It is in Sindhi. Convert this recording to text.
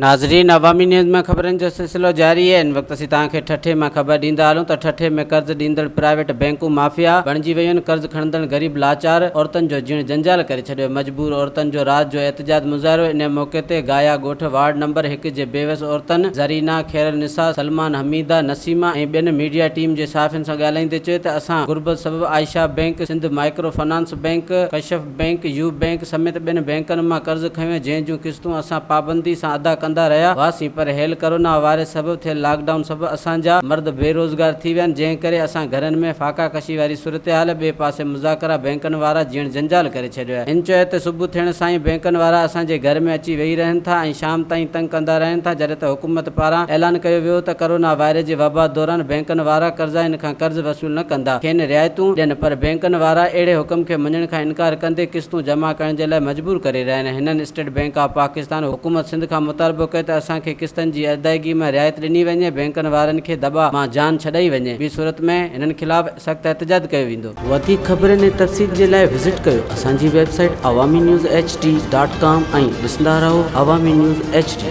ناظرين عوامي نيوز ۾ خبرن جو سلسلو جاري آهي هن وقت اسين توهان کي ٺٽي مان خبر ڏيندا هلون ته ٺٽي ۾ قرض ڏيندڙ پرائيويٽ بينڪون مافيا بڻجي ويون آهن قرض کڻندڙ غريب لاچار عورتن جو جيئڻ جنجال ڪري ڇڏيو مجبور عورتن جو رات جو احتجاج مظاهرو ان موقعي تي گايا ڳوٺ وارڊ نمبر هڪ جي بيوس عورتن زرينا خيرالنساء سلمان حميده نسيمه ۽ ٻين ميڊيا ٽيم جي صحافين سان ڳالهائيندي چيو ته اسان غربت سبب Ayesha bank Sindh micro finance bank Kashaf bank, U bank سميت ٻين بينڪن مان قرض کنيو جنهن جون قسطون اسان پابندي سان ادا ڪندا رهيا هئاسين پر هيل ڪرونا وائرس سبب ٿيل لاڪ ڊائون سبب اسان جا مرد بيروزگار ٿي ويا آهن جنهن ڪري اسان گهرن ۾ فاقا ڪشي واري صورتحال ٻئي پاسي مذاڪره بينڪن وارا جيئڻ جنجال ڪري ڇڏيو آهي هن چيو ته صبح ٿيڻ سان ئي بينڪن وارا اسان جي گهر ۾ اچي ويهي رهن ٿا ۽ شام تائين تنگ ڪندا رهن ٿا جڏهن ته حڪومت پاران اعلان ڪيو ويو ته ڪرونا وائرس جي وبا دوران بينڪن وارا قرضائين کان قرض وصول نه ڪندا کين رعايتون ڏين پر بينڪن وارا اهڙي حڪم کي مڃڻ کان انڪار ڪندي قسطون جمع ڪرڻ جي لاء مجبور ڪري رهيا آهن هنن اسٽيٽ بينڪ آف پاڪستان حڪومت سنڌ کان مطالبو ڪيو ته اسان کي قسطن جي ادائيگي ۾ رعايت ڏني وڃي بينڪن وارن کي دٻا مان جان ڇڏائي وڃي ٻي صورت ۾ هنن خلاف سخت احتجاج ڪيو ويندو. وڌيڪ خبرن ۽ تفصيل جي لاء وزٽ ڪيو اسان جي website Awami news H D dot com ۽ ڏسندا رهو عوامي نيوز ايڇ ڊي.